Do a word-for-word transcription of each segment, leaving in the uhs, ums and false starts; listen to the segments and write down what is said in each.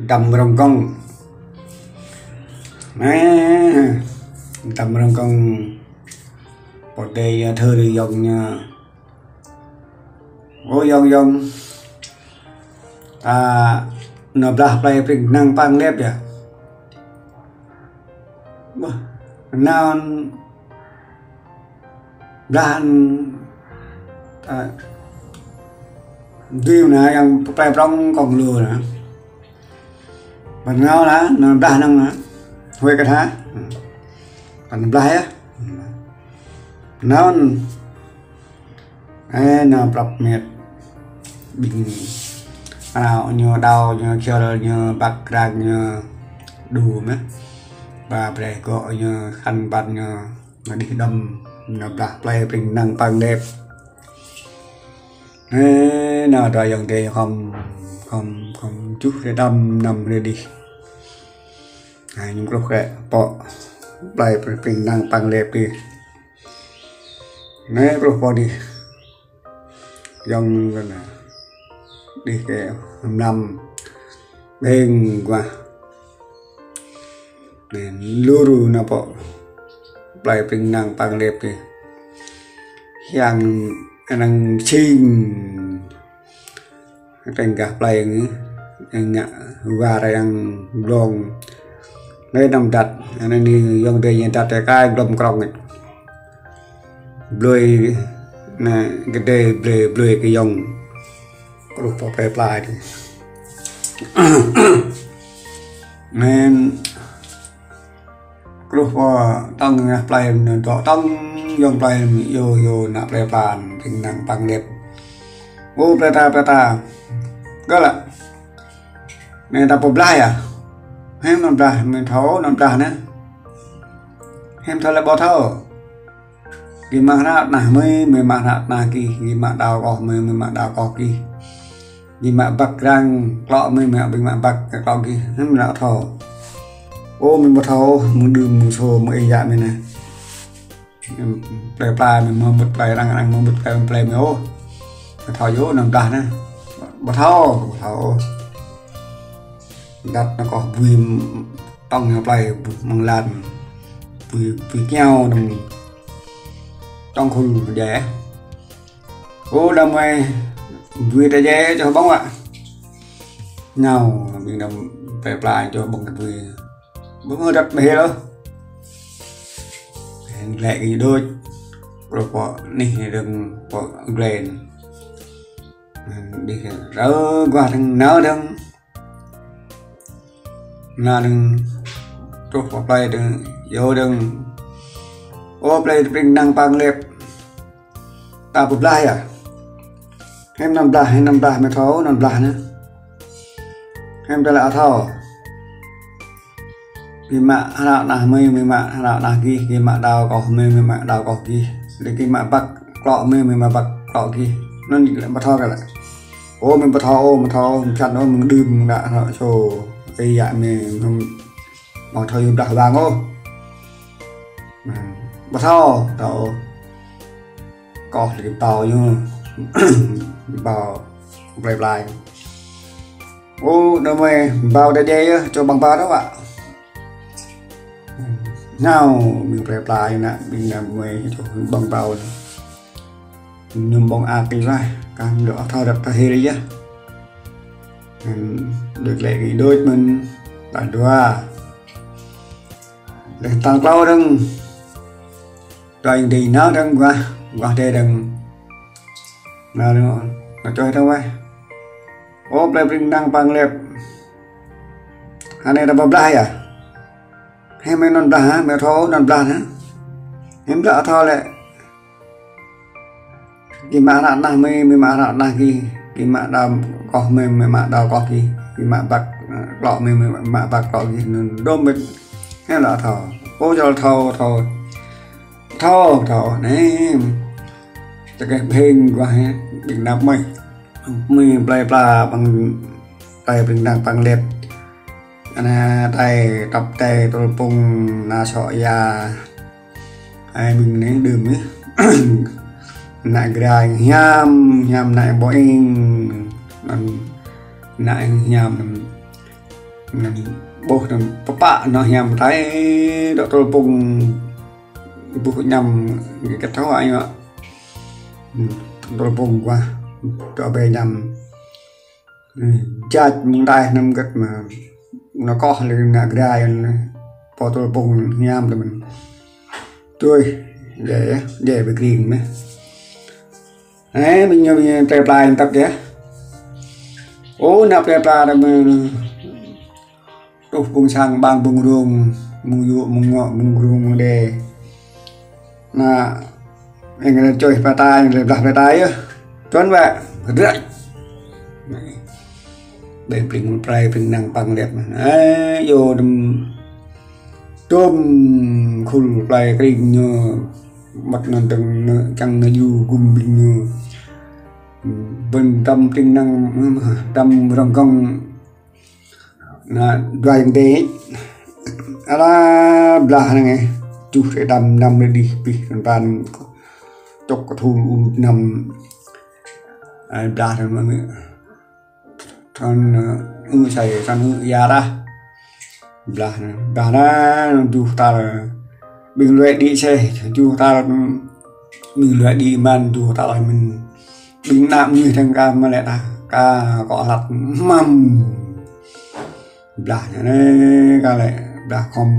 Đăm rŏng kŏng. Nê, đăm rŏng kŏng. Pô đê yă thơ rơi yŏng ñu. Ô yŏng yŏng. Ta nao blah plei pring năng păng lep yă. Bơ, nao blah, ta, dui na yang plei prong kong lu na. Păng nao na, nao blah năng na. Huai kơ tha. Păng blah yă. Nao, ê, nao prăp met. Ƀing ană ñu đao, ñu khiăl, ñu băk krang, ñu đu mơ̆. Ba breh gŏ ñu khăn băn ñu, ñu đih đăm, nao blah plei pring năng păng lep. Ê, nao dua yŏng đê khŏm, khŏm, khŏm čuh đê đăm năm rơi đih. Ai, ñu kruh kơ pô plei pring năng păng lep đih. Nê kruh pô đih. Yŏng kơ na. Đih kơ năm. Ƀing guah. Nê, lu ru nao pô plei pring năng păng lep đih. Hiăng năng sing. Teng gah plei ngă, ngă war yang glông. Nê năm dat, anai ni yŏng đê ñu dat tơ kai glông krong ngă. Blơi, na, gơdê blơi, blơi kơ yŏng. Kruh pô plei plei đih. Nê, kruh pô tŏng ngă plei nê, dŏ tŏng yŏng plei nê, yô, yô, nao plei pran, pring năng păng lep. Ô, plei ta, plei ta. Gơ̆ lă. Nê ta pô blah yă. Hiư̆m nao blah, mơi thâo nao blah nê. Hiư̆m thâo lĕ ƀu thâo. Gih mă hră nah mơi, mơi mă hră nah gih, gih mă đao koh mơi, mơi mă đao koh gih. Gih mă băk krang klŏ mơi, mơi ƀing mă băk klŏ gih. Hiư̆m lă thâo. Ô, mơi ƀu thâo, mơ̆ng đưm, mơ̆ng sô, mơ̆ng ih yă mơi nê. Plei plei mơi mơ̆ mŭt plei arăng, arăng mơ̆ mŭt plei, plei mơi ôh. Mơi thâo yơh nao blah nê. Ƀu thâo, ƀu thâo. Dat nao koh bui tŏng ñu plei, bui mơ̆ng lan. Bui, bui kiao nao tŏng khul djai. Ô, đăm mơi bui ta djai čoh ƀơ̆ng wă. Nao, ƀing đăm plei plei čoh ƀơ̆ng bui. Ƀơ̆ng hơ dat mơi hil ôh. Hên glĕ kơ ñu đôč. Kơ pô nih dơ̆ng pô glĕ. Đih rơ guah dơ̆ng nao dơ̆ng. Nao dơ̆ng truh pơ plei dơ̆ng, yua dơ̆ng. Ô, plei pring năng păng lep. Ta pơblah yơh. Hĕm nao blah, hĕm nao blah, mơi thâo nao blah nê. Hĕm ta lĕ ăt thâo. Gih mă hră nah mơi, mơi mă hră nah gih, gih mă đao koh mơi, mơi mă đao koh gih. Lĕ gih mă băk klŏ mơi, mơi mă băk klŏ gih. Anŭn lĕ ƀu thâo kơ lĕ. Ô, mơi ƀu thâo, ô, mơi thâo, mơi čăt, ô, mơi đưm, mơi đă, hră sô. Ơi yă mơi, mơi ƀu thâo yua blah bang, ô. Ƀu thâo, thâo. Koh lĕ kơ pao ñu. Pao plei plei. Ô, đơ mơi, pao đơ đe yơh, čô ƀơ̆ng pao đơ wă. Nao, ƀing plei plei nă, ƀing nă mơi, čô ƀơ̆ng pao. Ñu ƀơ̆ng ăt kơ wă, kăn dŏ thâo ră ta hil yơh. Đôč lĕ kơ đôč mơ̆n, ta dua. Lĕ tăng klâo dơ̆ng. Dua ing đĭ nao dơ̆ng guah, guah đe dơ̆ng. Nao dơ̆ng, nao čoh dơ̆ng weh. Ô, plei pring năng păng lep. Anai ta pơblah yơh. Hĕm mơi nao blah hă, mơi thâo nao blah hă. Hĕm blah thâo lĕ. Gih mă hră nah mơi, mơi mă hră nah gih. Gih mă đao koh mơi, mơi mă đao koh gih. Gih mă băk, ơ, klŏ mơi, mơi mă băk klŏ gih. Anŭn dôm ƀĕ. Hĕm lă thâo. Ô, čol thâo, thâo. Thâo, thâo. Nê. Tơkeh ƀing guah hĕ. Ƀing năp mơi. Mơi plei pla păng, plei pring năng păng lep. Anai tai tŏp tai tơl pung na sŏ ya. Ai ƀing nê đưm yơh. Nă grai hiam, hiam nă Boeing. Nă hiam. Anŭn ƀuh anŭn pơpă nao hiam tai, dŏ tơl pung, ƀuh ñăm, kơ thâo ai ngă. Tơl pung kua, dŏ ƀe ñăm. Jač mơ̆ng đai năm gĕt mă, nao koh lĕ nă grai anŭn, pô tơl pung hiam tơ mơ̆n. Tui, djai, djai ƀơi kring mơ̆n. Ơ, ƀing ñu, ƀing ñu plơi pla tăp yơh. Ơ, nă plơi pla tơ mơ̆n. Truh ƀung sang ƀang ƀung rông, ƀung yŭ, ƀung ngŏ, ƀung rông, ƀung đe. Nă, eng kơ čoh pơtai, eng kơ blah pơtai yơh. Tuan wă, rơđăč. Ƀơi pling plơi, pling năng păng lĕp. Ơ, yua dŭm, dŭm khul plơi kring ñu, măt năn tơng nă, čang nă yu gum ƀing ñu. Ƀơi dŭm pling năng, dŭm rŏng gŏng. Nă, dua ayŏng adơi. Ala blah anŭn ngă. Čuh rơđăm năm rơđih pih kơntan. Čŏk kơthul u năm. Ala blah anŭn mơ̆n. Thon, ơ, ư sai, thon ư ia rah. Blah anŭn. Blah anŭn, duh tal. Ƀing lui đĭ seh, duh tal. Ƀing lui đĭ mơ̆n, duh tal mơ̆n. Ƀing nă mơnuih dơ̆ng ka mă lĕ ta, ka kŏ hlăk măm. Blah anŭn, ka lĕ, blah khŏm,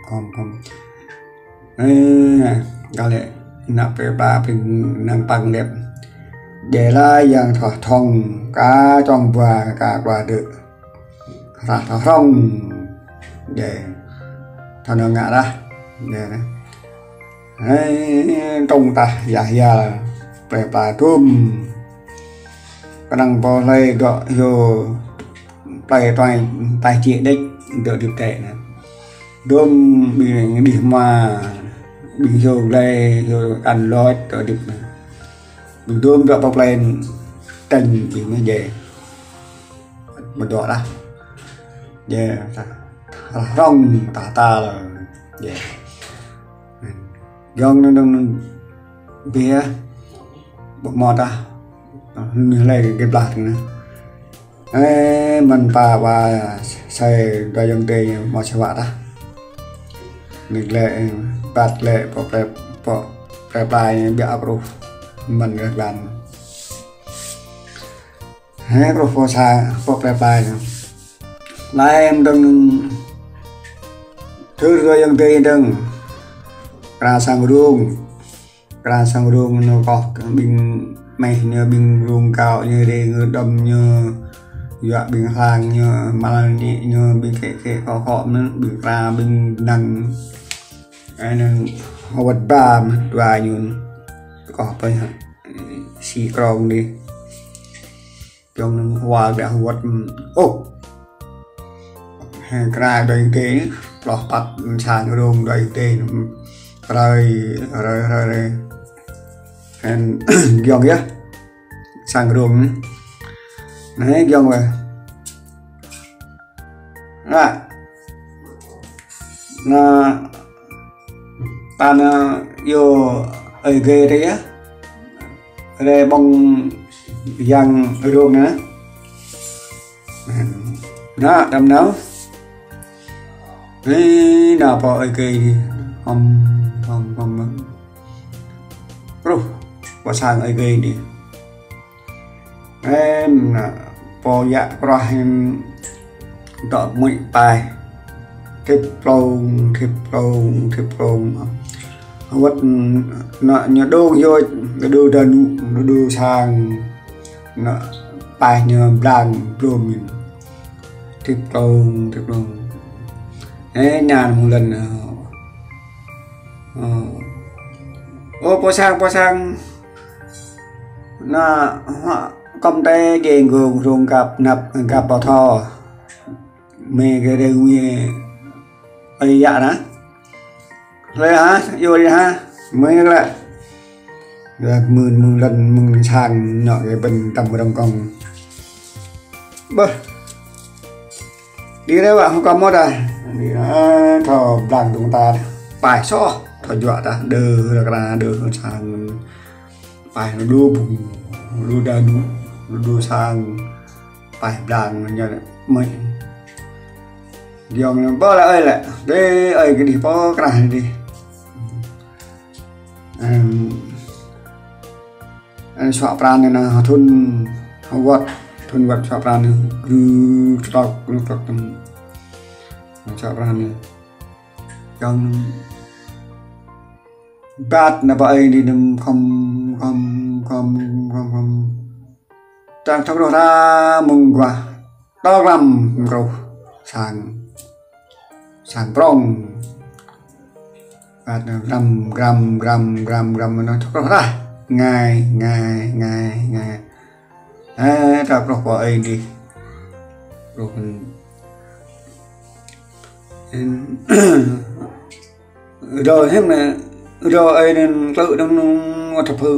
khŏm, khŏm. Ơ, ka lĕ, nă plơi pla pling năng păng lĕp. Djai la yang thâo thŏng, ka čŏng ƀua, ka kua dơ̆. Rah thâo hrŏng. Djai. Thâo nao ngă rah. Djai nă. Ơ, tŏng tah yah yal. Plơi pla dŭm. Kơnang pô hlơi dŏ hyu plơi tuai tai či đĕč dŏ dip tĕ nă. Dŭm ƀing đih ma. Ƀing hyu glai, hyu kăn lôč dŏ dip nă. Ƀing dŭm dŏ pơ plơi tĕn ƀing mơ̆ djai. Mơ̆ dŏ rah. Djai, rah hrŏng tah tal. Djai. Giŏng anŭn dơ̆ng anŭn bia. Ƀu hmâo tah. Anŭn hlơi kơ blah tơ nă. Ơ, mơ̆n pă wa sai dua ayŏng adơi hmâo sa wă tah. Anŭn lĕ, ơ, ƀat lĕ, pô plơi, pô plơi pla biă apruh. Mơ̆n gah glan. Hĕ, truh pô sa, pô plơi pla ñu. Lai mơ̆n dơ̆ng, thâo dua ayŏng adơi dơ̆ng. Kra sang rông. Kra sang rông ñu koh kơ ƀing meh ñu, ƀing rông kâo ñu, rê ngơ đăm ñu, yua ƀing hlang ñu, mal ñĕ ñu, ƀing khĕ khĕ kŏ kŏ mơ̆n, ƀing kra, ƀing năng. Ơ, anŭn hơwăt ba mơ̆n dua ñu. Koh pơ hă, si krong dih. Giŏng anŭn hua gah hơwăt. Ôh. Hĕ kra dua ayŏng adơi, ploh păt sang rông dua ayŏng adơi. Rơi, rơi, rơi, rơi. Hĕ giŏng yơh. Sang rông. Nă, giŏng wă. Nă. Nă. Ta nă yua ơi gê tơ yơh. Rê ƀơ̆ng yang rông nă. Nă, đăm nao. Ê, nă pô ơi gê. Hŏm, hŏm, hŏm, hŏm. Ruh, pô sang ơi gê dih. Em, nă, pô yă pruah em dŏ mơ̆i paih. Thip plông, thip plông, thip plông. Wăt nă ñu dŏ yơh, dŏ danu, dŏ sang. Nă paih ñu blang, blom min. Thip plông, thip plông. Ê, ñan mơ̆ng lŏn. Ơ. Ơ, pô sang, pô sang. Nă, hă, kŏm tê gê ngông rông gap năp, gap pơthâo. Mê gê rê nguê. Ơi yă nă. Hlơi hă, yua hlơi hă. Mê gê lĕ. Gê mưn mơ̆ng lŏn mơ̆ng sang nŏ gê ƀơ̆n tăm rŏng kŏng. Bơ. Đi rê wă hŏ kơ mơ̆ đa. Đi nă, thâo blang dŏng ta. Paih soh, thâo juă ta. Đơ, rơkra, đơ, sang. Paih nă đu bung, đu danu, đu sang. Paih blang ñu mơ̆i. Giŏng anŭn ƀơi lĕ ơi lĕ. Đe ơi kơ đih pô krah đih. Em, em, suă pran anŭn thŭn wơ̆t, thŭn wơ̆t suă pran anŭn. Gru čơtok, gru čơtok tŭm. Suă pran anŭn. Giŏng ƀat anŭn ƀơi ơi đih đơ̆m khŏm, khŏm, khŏm, khŏm, khŏm. Čang thŏk rŏh ra mơ̆ng guah. Tŏ glăm mơ̆ng kruh sang, sang prŏng. Ƀat anŭn gram, gram, gram, gram, gram, anŭn thŏk rŏh ra. Ngai, ngai, ngai, ngai. Ơ, ta kruh pơ ơi đih. Kruh. Em, Rơ hiư̆m anŭn, rơ ơi anŭn klơ̆ anŭn ơ thâo pơ̆,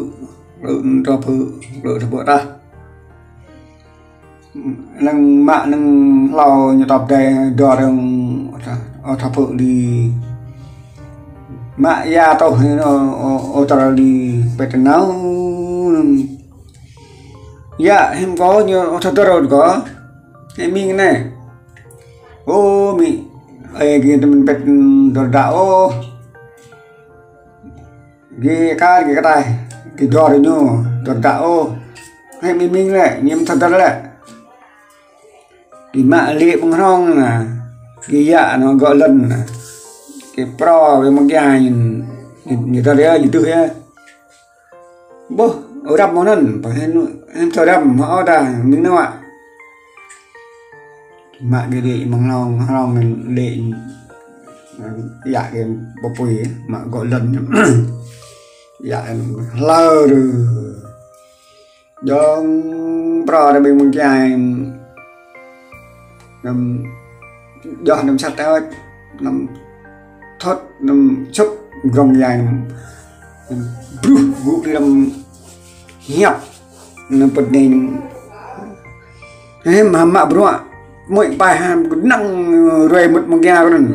klơ̆ anŭn thâo pơ̆, klơ̆ thâo pơ̆ tah. Anŭn mă anŭn hlâo ñu tŏp đe dŏ anŭn ơ thâo pơ̆ đih. Mă ia tŏh anŭn ơ, ơ, ơ tơl đih pĕt tơnao anŭn. Ia hiư̆m kơ ñu ơ thâo dơr kơ. Hiư̆m mĭn anai. Ơ mĭ, ơi gih tơmĕn pĕt dŏ đa ôh. Gih kar gih kơtai, gih dŏ ñu, dŏ đa ôh. Hai mĭn mĭn lĕ, ñu ƀu thâo dơr lĕ. Gih mă lê̆ mơ̆ng hrŏng anŭn, gih ia anŭn gŏ lŏn anŭn. Gih pơrô wai mơ̆ng ia ñu, ñu, ñu dơr ia, ñu tuh ia. Ƀuh, ơ răm mơ̆n anŭn, pơ hên, hên thâo răm, mă ôh đa, mĭn anŭn ă. Mă gih lê̆ mơ̆ng hrŏng, hrŏng anŭn lê̆, ia gih pơpui, mă gŏ lŏn, ia anŭn hlơr. Giŏng pơrô đa ƀing mơ̆ng kiai. Anŭn djŏh anŭn sat tơt, anŭn thot, anŭn sŭp grŏng ia anŭn. Anŭn bruh gŭ đĭ anŭn hiăp. Anŭn pơ̆t anai anŭn. Hê, mă mă bruă. Mơ̆i pai hăm kơnăng ruai mŭt mơ̆ng ia kơ anŭn.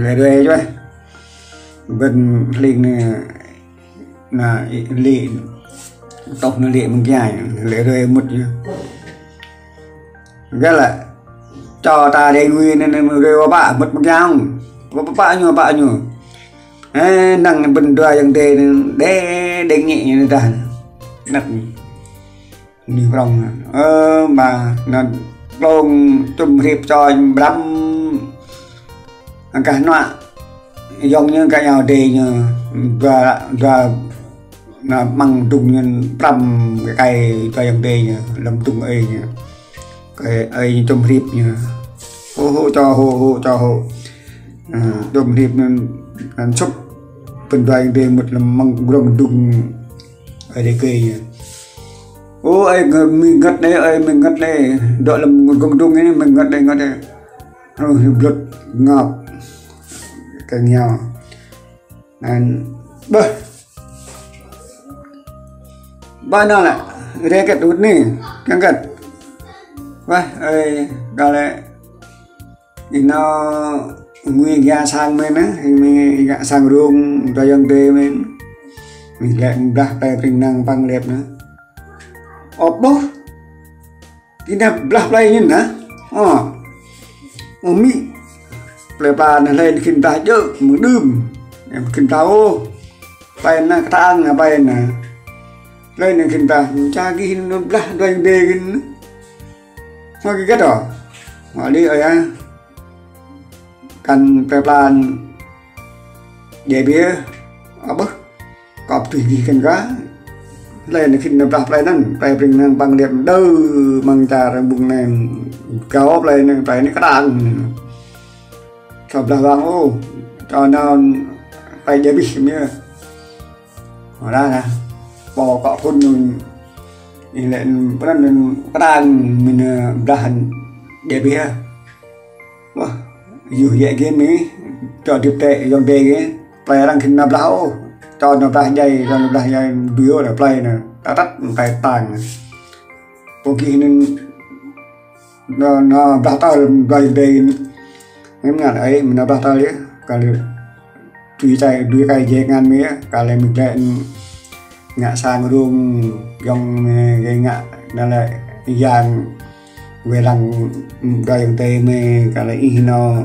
Lĕ ruai čuai. Ƀing hling anai Anŭn, ih lĕ, tŏh anŭn lĕ mơ̆ng kiai, lĕ rơi mŭt ñu. Gơ̆ lĕ, čô ta đe ngui anŭn, anŭn rơi wa pă, mŭt mơ̆ng kiai ung. Pă, pă, pă ñu, pă ñu. Ơ, năng ƀing dua yang đe, đe, đe ngĭ ñu dah. Năk. Anai prŏng anŭn. Ơ, ba, anŭn glông čum hrip čoi ƀrăm. Angkah nuă. Yŏng ñu gah yua đe ñu. Dua, dua, anŭn mơ̆ng đŭng ñu prăm kơ kai dua yang đe ñu. Lăm đŭng ơi ñu. Kơ ơi ñu čum hrip ñu. Hô, hô, čô hô, hô, čô hô. Ơ, čum hrip anŭn, anŭn sŭp. Ƀing dua yang đe mŭt lăm mơ̆ng glông đŭng. Ơi đe kơ ñu. Ô, ơi, ngă-, mĭn ngăt đe, ơi, mĭn ngăt đe. Dŏ lăm glông đŭng anai, mĭn ngăt đe, ngăt đe. Ơ, ñu blŭt ngŏk. Kơ ñu. Anŭn, bơ. Bơ anŭn lĕ, rơkĕt hŭt anai, kăng kĕt. Wah, ơi, kơ lĕ. Ih nao ngui gah sang mơ̆n anŭn, ngui gah sang rông, dua yang đe mơ̆n. Mĭn lĕ blah plơi pring năng păng lĕp anŭn. Ơ ƀuh. Kơ anai blah plơi ñu anŭn. Ơ. Ơ mĭ. Plơi pla anŭn lĕ khĭn blah jơ̆, mơ̆ng đưm. Khĭn blah ôh. Plơi anŭn kơtang anŭn plơi anŭn. Plơi anŭn khĭn blah, ča gih anŭn blah dua yang đe gih anŭn. Hmâo gih găt ôh. Hmâo đĭ ơi ah. Kăn plơi pla anŭn đe biă. Ơ ƀuh. Kŏp tui gih kăn gah. Plơi anŭn khĭn anŭn blah plơi anŭn. Plơi pring năng păng lĕp đơ mơ̆ng čar ƀŭng anai. Gao plơi anŭn, plơi anŭn kơtang. Sa blah wang ôh. Čô anŭn plơi đe biă mơ̆n. Ơ, dah, dah. Pô kŏ phŭn anŭn. Ih lĕ pran anŭn kơtang mĭn, ơ, blah đe biă. Wah, yua yă gih mĭn. Čô dip tĕ yang đe gih. Plơi arăng khĭn anŭn blah ôh. Čô anŭn blah jai, čô anŭn blah jai, dui ôh lĕ plơi anŭn. Tăt tăt, plơi tang. Pô gih anŭn Anŭn, anŭn blah tơl, blah đe. Mĭn ngă ơi, mĭn blah tơl yơh. Kơ lĕ dui kai, dui kai jĕ ngăn mĭn yơh. Kơ lĕ mĭn glĕ ngă sang rông, yŏng mĭn gơ̆ ngă, anŭn lĕ yang wai lăng dua yang đe mĭn, kơ lĕ ih nao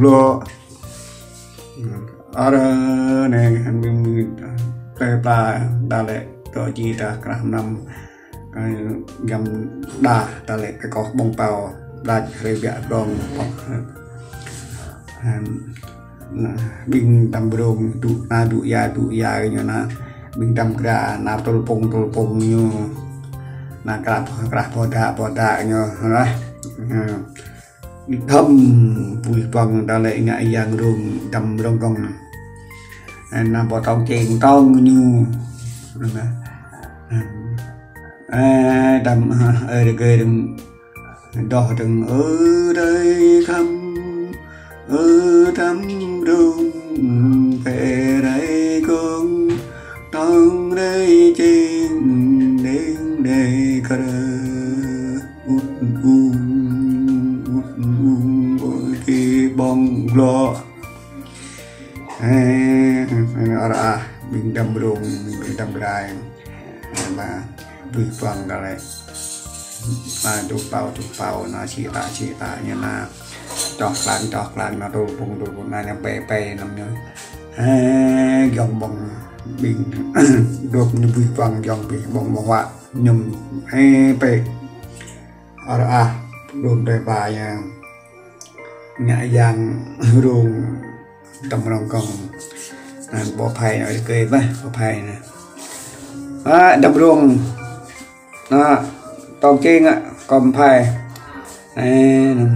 glŏ. Ară anai hăng ƀing, ƀing tơlơi pla, ta lĕ tŏ či ta krah mlam. Ơ, găm đah, ta lĕ kơ kŏh ƀơ̆ng pao, đah hrơi biă prong pŏk. Ơ, na, ƀing tăm brông, dŭ, na, dŭ ia, dŭ ia ñu na. Ƀing tăm gra, na tơl pông, tơl pông ñu. Na krah, krah pô đah, pô đah ñu, lah. Ơ, Đăm bui băng ta lĕ ngă yang rông đăm rông gông. Ơ, na bô tông čeng tông ñu. Ơ, đăm, ơ, rơgơi đơ̆ng, đôh đơ̆ng, ơ, đơi khăm, ơ, đăm rông, phe đơi gông, tông đơi čeng, đeng đơi kơ. Út ung, út ung, ôi kơ ƀơ̆ng glŏ. Ơ, ơ, ară ah, ƀing đăm rông, ƀing đăm grai. Ơ, na, bui băng kơ lĕ. Na, dŭ pao, dŭ pao, na, či ta, či ta, ñu na. Čoh klang, čoh klang, na, tơl pông, tơl pông, na, ñu pe, pe, năm ñu. Ơ, giŏng ƀơ̆ng, ƀing, dŏ ñu bui băng, giŏng bih, ƀơ̆ng, ƀơ̆ng huă, ñu, ơ, pe. Ară ah, đôm tơi ba yang. Ngă yang rông đăm rông gông. Na, bô phai na, rơgơi bah, bô phai na. Ơ, đăm rông. Na, tông čeng ngă, kŏm phai. Ơ, na,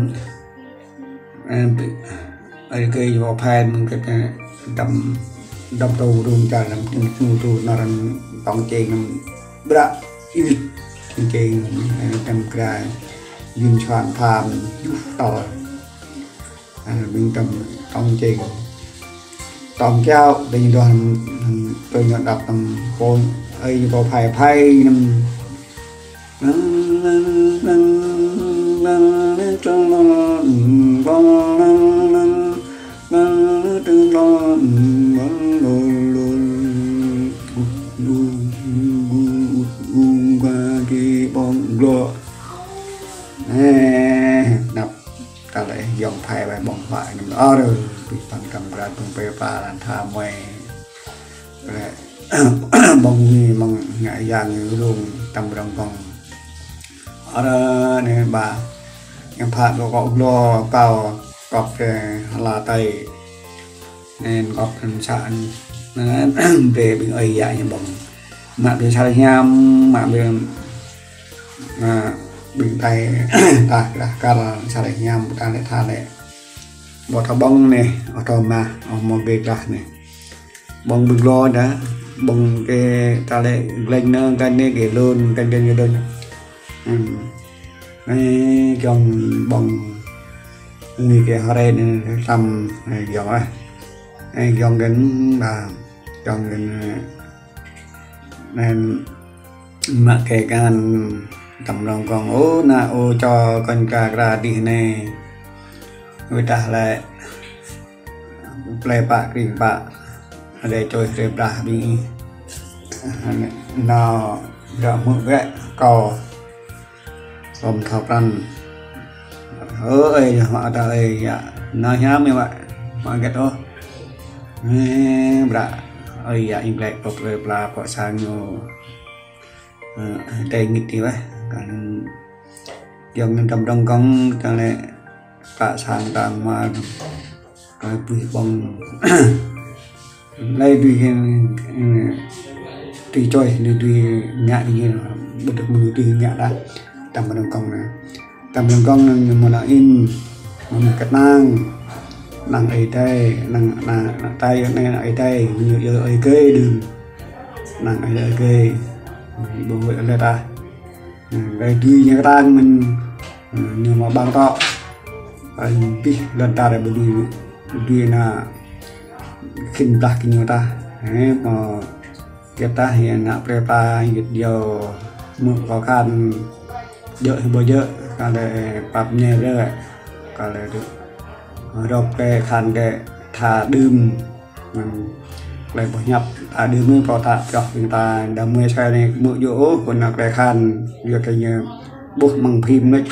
ơ, rơgơi bô phai mơ̆ng kơ đăm Dăm tơ rung čar năm tim snu tơ nơr tong čeng năm bră ih. Čeng năm tem kra yun čuan pham yuh tơ. Ƀing tăm tong čeng tong kiao đing đoh năm tơ ñu đăp năm pôn ơi ñu kơ phai phai năm. Năp ta lĕ yong phai ƀai ƀong huă năm. Ơ, ƀing păng tăm kra tŭng pê pla lan tha mơi. Lĕ ƀong ngui mơ̆ng ngă yang rung tăm rong kong. Ơ, anai ba yang phat lô kok glo kâo kok kơ hala tai. Anai kok kơ sa anai. Anai brơi ƀing ơi yă ñu ƀong. Mă ƀing sa lĕ hiam, mă ƀing, mă ƀing tai ta kơ dah kar sa lĕ hiam, ta lĕ tha lĕ. Ƀu thâo ƀong anai, ƀu thâo mă, ƀu mơ̆ ƀĕ klah anai. Ƀong ƀing glo dah, ƀong kơ ta lĕ glĕng nơ, kăn anai kơ lun, kăn kơ ñu lun. Hm. Anai giŏng ƀong ngui kơ hơrê anai tăm, anai giŏng ah. Anai giŏng kơ ba, giŏng kơ anai mă kơ kăn tăm rong kong. Ơ, nă, ơ, čô kăn kra kra dih anai. Wơ̆t dah lĕ plei pă kring pă. Adai čôi hrê blah ƀing ih. Nao dŏ hmư̆ bĕ kâo. Kâo ƀu thâo pran. Ơ, ơi, mă ta ơi, yă. Nao hiam mơi wă. Mă hơget ôh. Ơ, bră. Ơi, yă, ing glĕ pơk plei pla pơk sang ñu. Ơ, tê ngit ti weh. Kăn giŏng anŭn tăm rong kong, ta lĕ pă sang tang ma. Kơ pui ƀong. Lĕ dui kơ, ơ, tui čôi, anai dui ngă dih ñu, ƀu dŏ mơ̆ng dui ngă dah. Tăm rong kong anai. Tăm rong kong anai ñu mơ̆ nă in, mơ̆ nă kơtang. Năng ai tai, năng, năng, năng tai, năng ai tai, ñu yơ ai kê đưm. Năng ai ai kê. Ƀu wơ̆t lĕ dah. Ơ, ƀai dui ñu kơtang mơ̆n, ơ, ñu mă ƀang tŏ. Ƀai pih lŏn ta ƀu dui, dui nă khĭn blah kơ ñu tah. Ơ, mơ̆ kơ tah yă nă plei pla git yâo hmư̆ kơ kăn djơ̆ hĭ ƀu djơ̆, kăn lĕ pap ñe rơ̆, kăn lĕ dŏ. Rŏk kơ kăn kơ tha đưm. Năng klei boh hiăp ta đưm mơi pô ta pioh ƀing ta đa mơi sai anai hmư̆ djơ̆ ôh, kơ nă klei khan, yua kơ ñu ƀuh mơ̆ng phim anai.